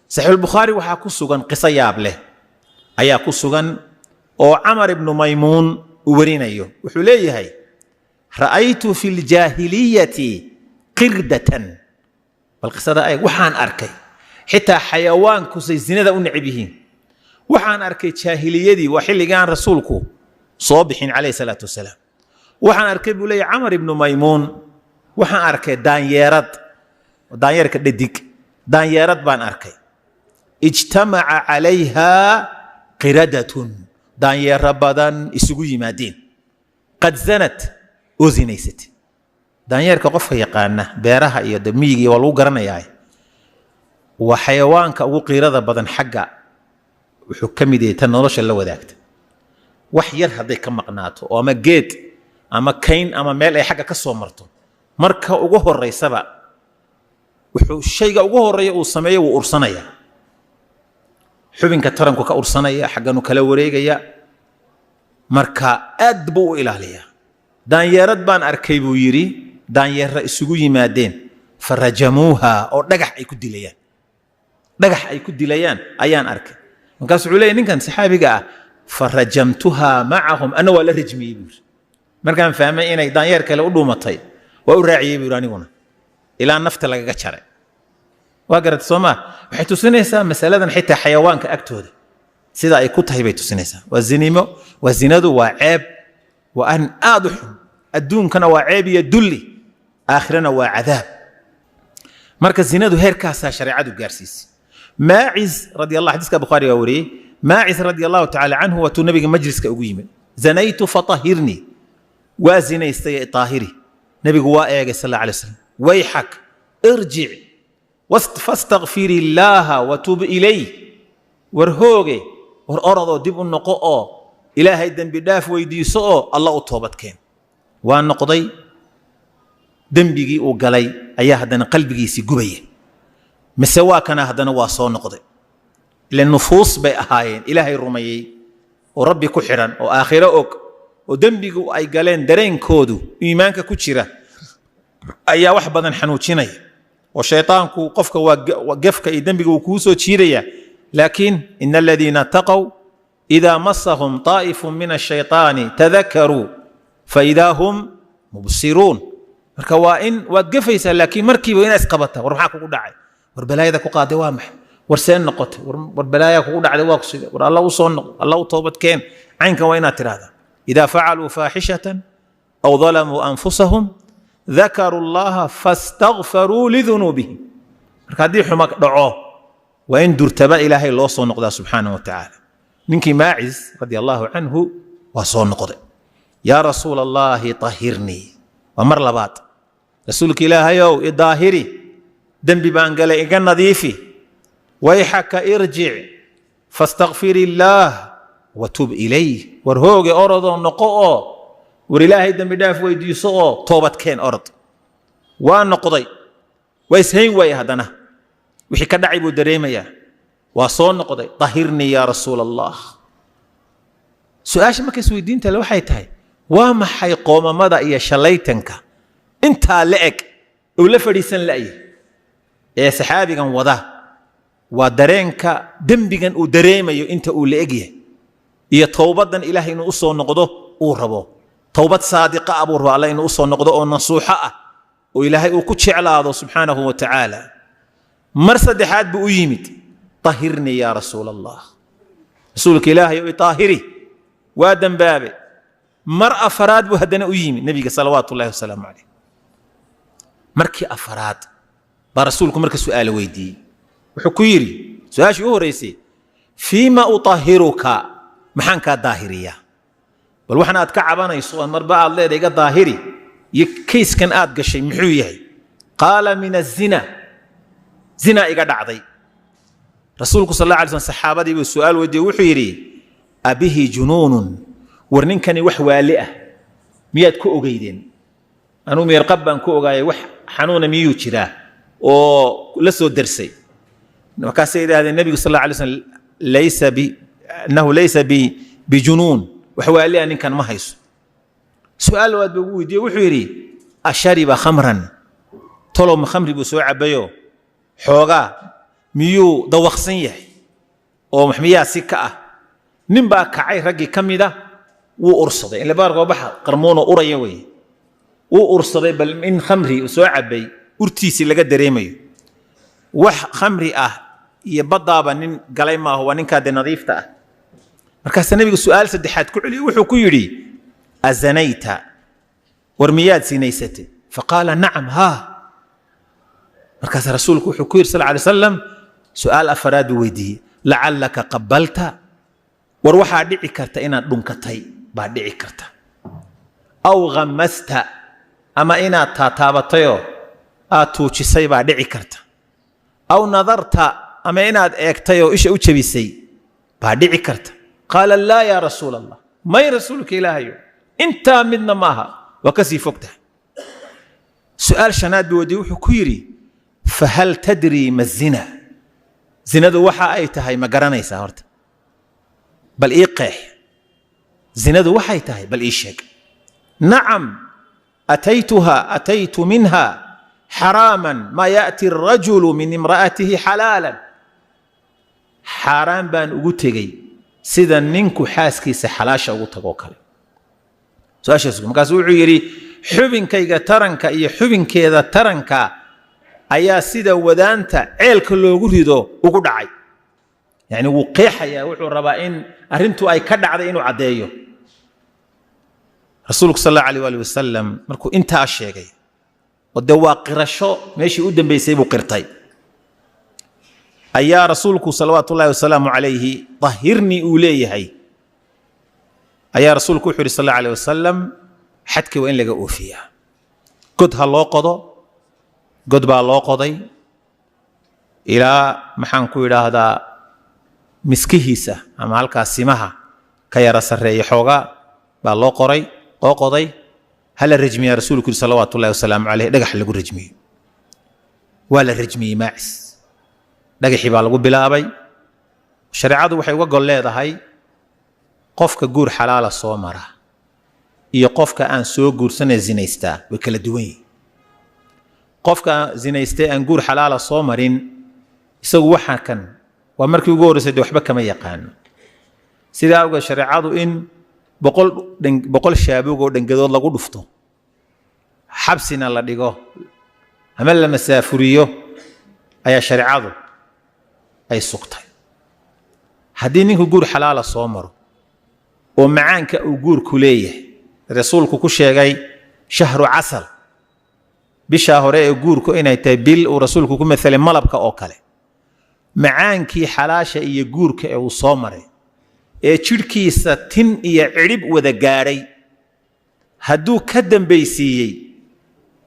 Saxiixulbukhaari waxaa ku sugan qiso yaab leh ayaa ku sugan oo Camar ibnu Maymuun uu warinayo. Wuxuu leeyahay: ra'aytu fi ljaahiliyati qirdatan. Bal qisada eeg. Waxaan arkay xitaa xayawaankusay zinada u necab yihiin. Waxaan arkay jaahiliyadii, waa xilligaan rasuulku soo bixin calayhi salaatu wasalaam. Waxaan arkay, buu leeyahy Camar ibnu Maymuun, waxaan arkay daanyeerad, daanyeerka dhadig, daanyeerad baan arkay. Ijtamaca calayha qiradatun, daanyeero badan isugu yimaadeen, qad zanat, oo zinaysatay. Daanyeerka qofka yaqaana beeraha iyo miyiga waa lagu garanayaa, waa xayawaanka ugu qiirada badan. Xagga wuxuu ka mid yahay tan nolosha la wadaagta. Wax yar hadday ka maqnaato oo ama geed ama kayn ama meel ay xagga ka soo marto, marka ugu horeysaba wuxuu shayga ugu horeeya uu sameeyo wuu ursanaya. Xubinka taranku ka ursanaya, xagganu kala wareegaya. Marka aad buu u ilaaliyaa. Daanyeerad baan arkay, buu yidhi, daanyeerra isugu yimaadeen, farajamuuha, oo dhagax ay ku dilayaan, dhagax ay ku dilayaan ayaan arkay. Markaas wuxuu leeyahy ninkan saxaabiga ah: farajamtuha macahum, anna waa la rajmiyey, buu yidhi. Markaan fahmay inay daanyeer kale u dhuumatay, waa u raaciyey, buu yidhi, aniguna ilaa nafta lagaga jaray. Waa garatay soo maa? Waxay tusinaysaa masaladan xitaa xayawaanka agtooda sida ay ku tahay bay tusinaysaa. Waa zinimo, waa zinadu, waa ceeb, waa arrin aad u xun. Adduunkana waa ceeb iyo dulli, aakhirana waa cadaab. Marka zinadu heerkaasaa shareecadu gaarsiisay. Maaciz radi Allah, xadiiska Bukhaari baa wariyey. Maaciz radi Allahu tacaala canhu waatuu nabiga majliska ugu yimid: zanaytu fatahirnii, waa zinaystay, taahiri. Nebigu waa eegay sal alla alay wasalam: wayxak, irjic fastakfir illaaha watub ilayh. War hooge, war orodoo dib u noqo oo Ilaahay dembi dhaaf weydiiso oo Alla u toobadkeen. Waa noqday. Dembigii uu galay ayaa haddana qalbigiisii gubaya. Mise waa kana haddana waa soo noqday. Ile nufuus bay ahaayeen Ilaahay rumeeyey oo Rabbi ku xidhan oo aakhiro og, oo dembigu ay galeen dareenkoodu iimaanka ku jira ayaa wax badan xanuujinaya. Oo shaytaanku qofka waa gefka iyo dembiga uu kuu soo jiidaya, laakiin ina aladiina taqow idaa masahum taa'ifun min ashaytaani tadakaruu faidaa hum mubsiruun. Marka waa in waad gefaysaa, laakiin markiiba inaad isqabata: war maxaa kugu dhacay? War balaayada ku qaaday waa maxay? War seen noqotay? War balaaya kugu dhacday waa kusida. War Alla u soo noqo, Alla u toobadkeen. Caynkan waa inaad tidhahdaa. Idaa facaluu faaxishatan aw dalamuu anfusahum dakaruu allaha fastakfaruu lidunuubihim. Marka haddii xuma dhaco, waa in durtaba Ilaahay loo soo noqdaa subxaanahu wa tacaala. Ninkii Maacis radia Allahu canhu waa soo noqday: yaa Rasuula Allahi, tahirnii. Waa mar labaad: Rasuulka Ilaahayow, idaahiri, dembi baan galay, iga nadiifi. Wayxaka, irjic fastakfir illaah watub ilayh. War hooge, orodoo noqo oo war Ilaahay dembi dhaaf weydiiso oo toobadkeen, orod. Waa noqday. Waa ishayn waaye, haddana wixii ka dhacay buu dareemayaa. Waa soo noqday: tahirnii yaa Rasuula Allah. Su-aasha marka isweydiinta le waxay tahay: waa maxay qoomamada iyo shalaytanka intaa la eg uu la fadhiisan la'yahay ee saxaabigan wada? Waa dareenka dembigan uu dareemayo inta uu la egyahay iyo towbadan Ilaahay inuu u soo noqdo uu rabo. Towbad saadiqa ah buu rabo, Alla inuu u soo noqdo oo nasuuxo ah oo Ilaahay uu ku jeclaado subxaanahu wa tacaala. Mar saddexaad buu u yimid: tahirnii yaa Rasuula Allah, Rasuulka Ilaahay o idaahiri, waa dembaabe. Mar afaraad buu haddana u yimid nebiga salawaatu ullahi wasalaamu calayh. Markii afaraad baa rasuulku marka su'aalo weydiiyey. Wuxuu ku yidhi su-aashii u horreysay: fiima utahiruka, maxaan kaa daahiriyaa? Bal waxan aad ka cabanayso oo marba aad leedahay iga daahiri iyo kayskan aad gashay muxuu yahay? Qaala: min azina, zina iga dhacday. Rasuulku sal alla alay slam saxaabadii buu su'aal weydiiyey. Wuxuu yidhi: abihi junuunun? War ninkani wax waali ah miyaad ku ogeydeen? Anuu meerqab baan ku ogaayay, wax xanuuna miyuu jiraa oo la soo dersay? Markaasay yidhahdeen nebigu sal alla alay slam laysa bi annahu laysa bi bijunuun, wax waali ah ninkan ma hayso. Su-aal labaad buu ugu weydiiyey. Wuxuu yidhi: ashariba khamran? Tolow ma khamri buu soo cabayo xoogaa? Miyuu dawaqsan yahay oo miyaa si ka ah? Nin baa kacay raggii ka mid ah, wuu ursaday, ile baarka waa baxa qarmuunoo uraya weeye. Wuu ursaday bal in khamri uu soo cabbay urtiisii laga dareemayo. Wax khamri ah iyo baddaaba nin galay maaho, waa ninkaa dee nadiifta ah. Markaasaa nabiga su'aal saddexaad ku celiyey, wuxuu ku yidhi: azanayta, war miyaad sinaysatay? Faqaala: nacam, haa. Markaas rasuulku wuxuu ku yidhi sal alay wasalam, su'aal afaraad buu weydiiyey: lacallaka qabalta, war waxaa dhici karta inaad dhunkatay baa dhici karta, aw ghamasta, ama inaad taataabatayoo aad tuujisay baa dhici karta, aw nadarta, ama inaad eegtay oo isha u jebisay baa dhici karta. Qaala: laa yaa rasuul allah, may rasuulka ilaahayo, intaa midna maaha, waa kasii fog tahay. Su'aal shanaad buu weydiiyey, wuxuu ku yidhi: fahal tadrii ma zina? Zinadu waxa ay tahay ma garanaysaa? Horta bal ii qeex zinadu waxay tahay, bal ii sheeg. Nacam, ataytuha, ataytu minha xaraaman maa yaأti الrajulu min imra'atihi xalaalan. Xaaraan baan ugu tegey sida ninku xaaskiisa xalaasha ugu tagoo kale. Su-aashaas markaasu wuxuu yidhi: xubinkayga taranka iyo xubinkeeda taranka ayaa sida wadaanta ceelka loogu rido ugu dhacay. Yacni wuu qeexayaa, wuxuu rabaa in arrintu ay ka dhacday inuu caddeeyo. Rasuulku sal allahu alayh waali wasalam markuu intaa sheegay, oo dee waa qirasho meeshii u dambeysay buu qirtay, ayaa rasuulku salawaatu ullahi wasalaamu calayhi dahirnii uu leeyahay, ayaa rasuulku wuxuu yidhi sal allahu alayh wasalam: xadkii waa in laga oofiyaa, god ha loo qodo. God baa loo qoday ilaa, maxaan ku idhaahdaa, miskihiisa ama halkaas simaha ka yara sarreeya xoogaa baa loo qoray, loo qoday. Hala rajmiyaa, rasuulku yidhi salawaatu ullahi wasalaamu caleyh, dhagax lagu rajmiyo. Waa la rajmiyey Maacis, dhagaxii baa lagu bilaabay. Shareecadu waxay uga gol leedahay qofka guur xalaala soo mara iyo qofka aan soo guursanee zinaystaa way kala duwan yihiin. Qofka zinaystay aan guur xalaala soo marin, isagu waxa kan waa markii ugu horreysay, dee waxba kama yaqaano. Sidaa awgeed shareecadu in 100 shaabuug oo dhangadood lagu dhufto, xabsina la dhigo ama la masaafuriyo ayaa shareecadu ay sugtay. Haddii ninku guur xalaala soo maro oo macaanka uu guurku leeyahay rasuulku ku sheegay shahru casal, bishaa hore ee guurku inay tahay bil uu rasuulku ku matalay malabka oo kale, macaankii xalaasha iyo guurka ee uu soo maray ee jidhkiisa tin iyo cidhib wada gaadhay, hadduu ka dambaysiiyey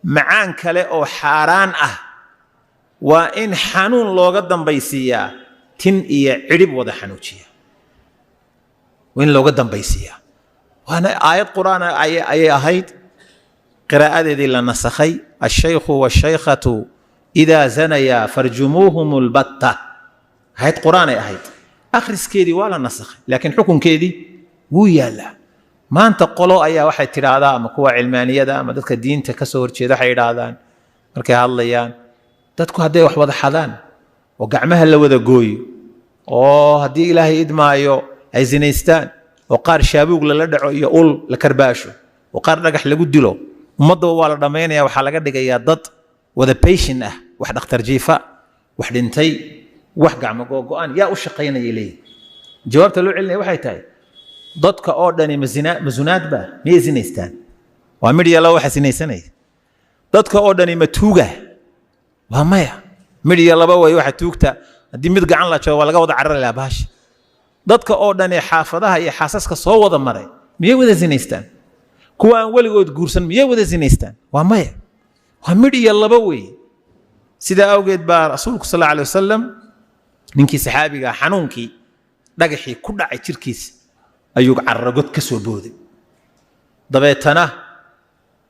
macaan kale oo xaaraan ah, waa in xanuun looga dambaysiiyaa, tin iyo cidhib wada xanuujiya waa in looga dambaysiiyaa. Waana aayad qur'aan ayay ahayd, qiraa'adeedii la nasakhay: ashaykhu waashaykhatu idaa zanaya farjumuuhum lbatta. Aayad qur'aanay ahayd, akhriskeedii waa la nasakhay, laakiin xukunkeedii wuu yaallaa. Maanta qolo ayaa waxay tidhaahdaa, ama kuwa cilmaaniyada ama dadka diinta ka soo horjeeda, waxay idhaahdaan markay hadlayaan: dadku hadday wax wada xadaan oo gacmaha la wada gooyo oo haddii ilaahay idmaayo ay zinaystaan oo qaar shaabuug lala dhaco iyo ul la karbaasho oo qaar dhagax lagu dilo, ummaddaba waa la dhammaynaya, waxaa laga dhigayaa dad wada patient ah, wax dhakhtar jiifa, wax dhintay, wax gacmo googo'an, yaa u shaqaynaya leeyihin? Jawaabta loo celinaya waxay tahay: dadka oo dhani ma zunaad baa? Miyay zinaystaan? Waa midh iyo laba waxa zinaysanaya. Dadka oo dhani ma tuuga? Waa maya, midh iyo laba way waxa tuugta. Haddii mid gacan la joogo waa laga wada carari lahaa bahasha. Dadka oo dhani xaafadaha iyo xaasaska soo wada maray miyay wada zinaystaan? Kuwa aan weligood guursan miyay wada zinaystaan? Waa maya, waa midh iyo laba weeye. Sidaa awgeed baa rasuulku sal alla alay wasalam ninkii saxaabiga xanuunkii dhagaxii ku dhacay jirkiisa ayuu carragod ka soo booday, dabeetana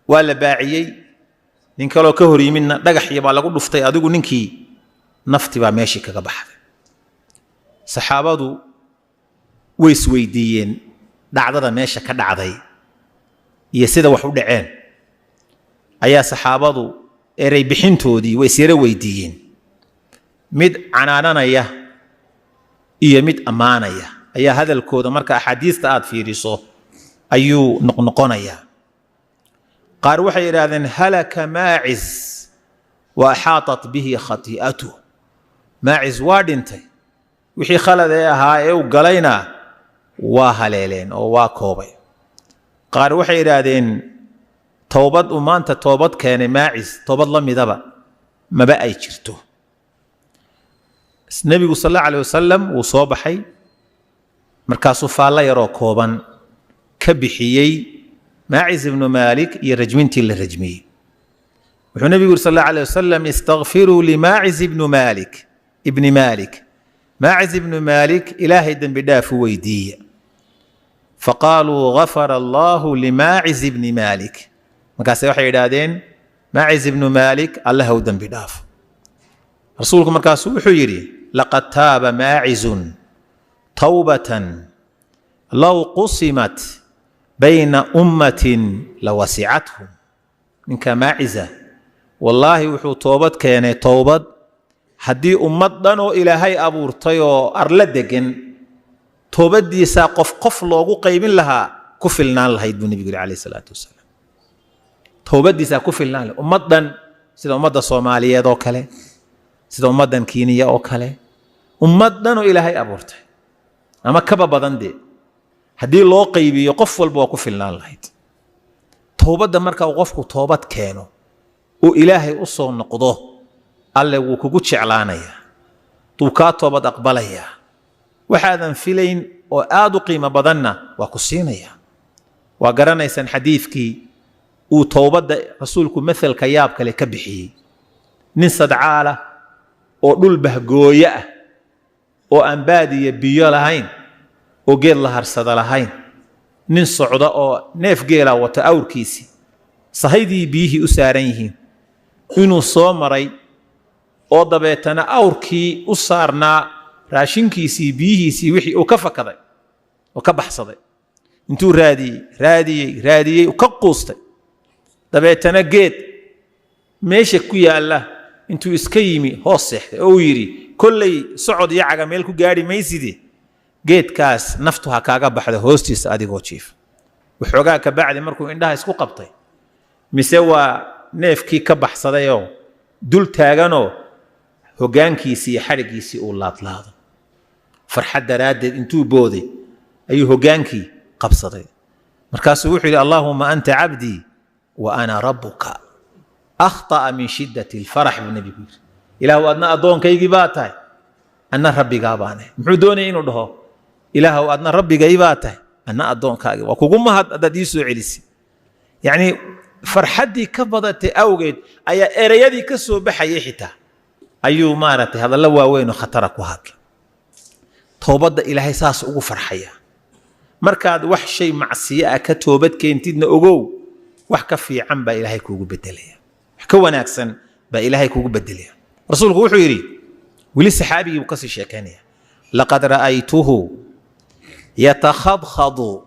waa la baaciyey. Nin kaloo ka hor yimidna dhagaxii baa lagu dhuftay. Adigu ninkii nafti baa meeshii kaga baxday. Saxaabadu way isweydiiyeen dhacdada meesha ka dhacday iyo sida wax u dhaceen. Ayaa saxaabadu erey bixintoodii way isyaro weydiiyeen. Mid canaananaya iyo mid ammaanaya ayaa hadalkooda marka axaadiista aad fiiriso ayuu noqnoqonayaa. Qaar waxay yidhaahdeen halaka Maacis wa axaatat bihi khati'atuh, Maacis waa dhintay, wixii khalad ee ahaa ee u galayna waa haleeleen oo waa koobay. Qaar waxay yidhaahdeen towbad uu maanta toobad keenay Maacis toobad la midaba maba ay jirto. Nebigu sal allahu alayh wasalam wuu soo baxay, markaasuu faallo yaroo kooban ka bixiyey Maacis ibnu Maalik iyo rajmintii la rajmiyey. Wuxuu nebigu yuri sal allahu alayh wasalam: istakfiruu limaacis ibnu Maalik ibni Maalik, Maacis ibnu Maalik Ilaahay dembi dhaaf u weydiiya. Faqaaluu gafara Allahu limaacis ibni Maalik. Markaase waxay yidhaahdeen Maacis ibnu Maalik Allah u dembi dhaafo. Rasuulku markaasuu wuxuu yidhi: laqad taaba maacizun tawbatan low qusimat bayna ummatin lawasicathum. Ninka Maacisa wallaahi wuxuu toobad keenay towbad haddii ummad dhan oo Ilaahay abuurtay oo arla degan toobaddiisaa qof qof loogu qaybin lahaa ku filnaan lahayd, buu nebigu yidhi calayhi salaatu wasalaam. Towbaddiisaa ku filnaan lahayd ummad dhan, sida ummadda Soomaaliyeed oo kale, sida ummaddan Kiiniya oo kale, ummad dhan oo Ilaahay abuurtay ama kaba badan dee haddii loo qaybiyo qof walba waa ku filnaan lahayd towbadda. Marka uu qofku toobad keeno uu Ilaahay u soo noqdo, Alle wuu kugu jeclaanayaa, wuu kaa toobad aqbalayaa, waxaadan filayn oo aad u qiimo badanna waa ku siinayaa. Waa garanaysaan xadiidkii uu towbadda rasuulku mathalka yaab kale ka bixiyey: nin sadcaala oo dhul bahgooye ah oo aan baadiya biyo lahayn oo geed la harsada lahayn, nin socda oo neef geela wata, awrkiisii sahaydii biyihii u saaran yihiin, inuu soo maray oo dabeetana awrkii u saarnaa raashinkiisii, biyihiisii, wixii uu ka fakaday oo ka baxsaday. Intuu raadiyey, raadiyey, raadiyey, ka quustay, dabeetana geed meesha ku yaalla intuu iska yimi hoos seexday oo uu yidhi: kolley socod iyo caga meel ku gaadhi mayside, geedkaas naftu ha kaaga baxda hoostiisa adigoo jiifa. Waxoogaa ka bacdi markuu indhaha isku qabtay, mise waa neefkii ka baxsadayoo dul taaganoo hoggaankiisii iyo xadhiggiisii uu laadlaado. Farxad daraaddeed intuu booday ayuu hoggaankii qabsaday. Markaasuu wuxuu yidhi: allaahuma anta cabdii wa ana rabbuka. Akhطa'a min shiddati alfarax, buu nebigu yidhi. Ilaahu adna addoonkaygii baa tahay, anna rabbigaa baanahay. Muxuu doonaya inuu dhaho? Ilaahow adna rabbigay baa tahay, anna addoonkaagii, waa kugu mahad haddaad ii soo celisay. Yacni farxaddii ka badatay awgeed ayaa ereyadii ka soo baxayay xitaa ayuu maaragtay hadallo waaweyn oo khatara ku hadla. Toobadda Ilaahay saas ugu farxaya. Markaad wax shay macsiyo ah ka toobad keentidna, ogow wax ka fiican baa Ilaahay kuugu bedelaya, wax ka wanaagsan baa Ilaahay kuugu bedelaya. Rasuulku wuxuu yidhi, weli saxaabigii buu kasii sheekaynaya: laqad ra'aytuhu yatakhadkhadu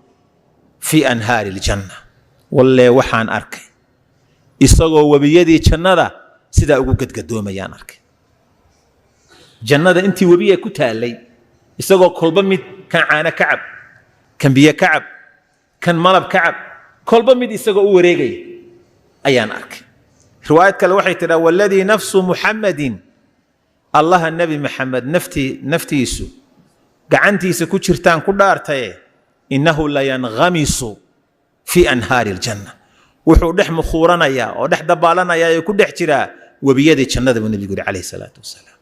fi anhaari aljanna. Wallee waxaan arkay isagoo webiyadii jannada sidaa ugu gadgadoomayaan arkay. Jannada intii webiya ku taallay isagoo kolba mid kan caano ka cab, kan biyo ka cab, kan malab ka cab, kolba mid isagoo u wareegaya ayaan arkay. Riwaayad kale waxay tidhaa: waladii nafsu Muxammadin, Allaha Nebi Maxamed naftiisu gacantiisa ku jirtaan ku dhaartaye, innahu layanghamisu fii anhaari aljanna. Wuxuu dhex mukhuuranayaa oo dhex dabaalanayaa ee ku dhex jiraa webiyadii jannada, buu nebigu yidhi calayhi salaatu wasalaam.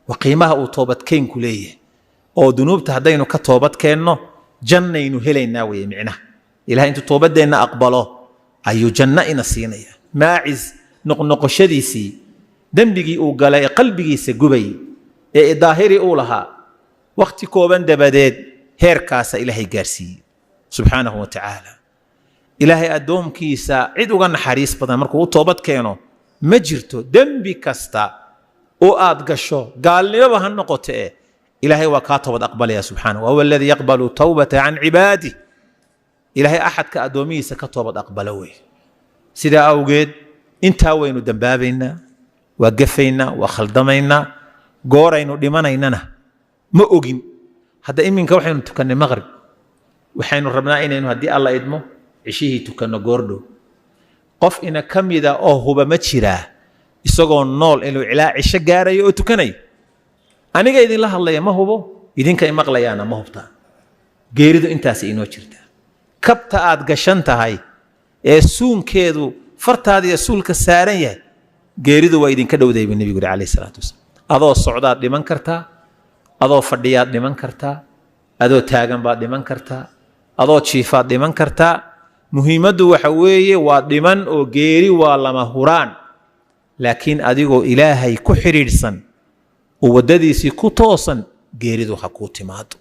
Waa qiimaha uu toobadkeenku leeyahay, oo dunuubta haddaynu ka toobad keenno jannaynu helaynaa weeye micnaha. Ilahay intuu toobadeenna aqbalo ayuu janno ina siinaya. Maacis noqnoqoshadiisii dembigii uu galay ee qalbigiisa gubay ee daahiri uu lahaa, wakhti kooban dabadeed heerkaasa Ilaahay gaarsiiyey subxaanahu wa tacaala. Ilaahay addoonkiisa cid uga naxariis badan markuu u toobad keeno ma jirto. Dembi kasta oo aad gasho, gaalnimoba ha noqoto, e Ilaahay waa kaa toobad aqbalaya subxaanahu. Wahuwa aladii yaqbalu tawbata can cibaadih. Ilaahay axadka addoomihiisa ka toobad aqbalo wey. Sidaa awgeed intaa waynu dambaabaynaa, waa gafaynaa, waa khaldamaynaa. Gooraynu dhimanaynana ma ogin. Hadda iminka waxaynu tukannay maqrib, waxaynu rabnaa inaynu haddii Alla idmo cishihii tukanno goordhow. Qof ina ka mida oo huba ma jiraa isagoo nool inuu ilaa cisho gaarayo oo tukanayo? Aniga idinla hadlaya ma hubo, idinka imaqlayaana ma hubtaa. Geeridu intaas inoo jirtaa. Kabta aad gashan tahay ee suunkeedu fartaada iyo suulka saaran yahay, geeridu waa idinka dhowday buu Nebigu yidhi calayhi salaatu wasalaam. Adoo socdaad dhiman kartaa, adoo fadhiyaad dhiman kartaa, adoo taagan baad dhiman kartaa, adoo jiifaad dhiman kartaa. Muhiimaddu waxa weeye waa dhiman oo geeri waa lama huraan, laakiin adigoo Ilaahay ku xidhiidhsan oo waddadiisii ku toosan geeridu ha kuu timaado.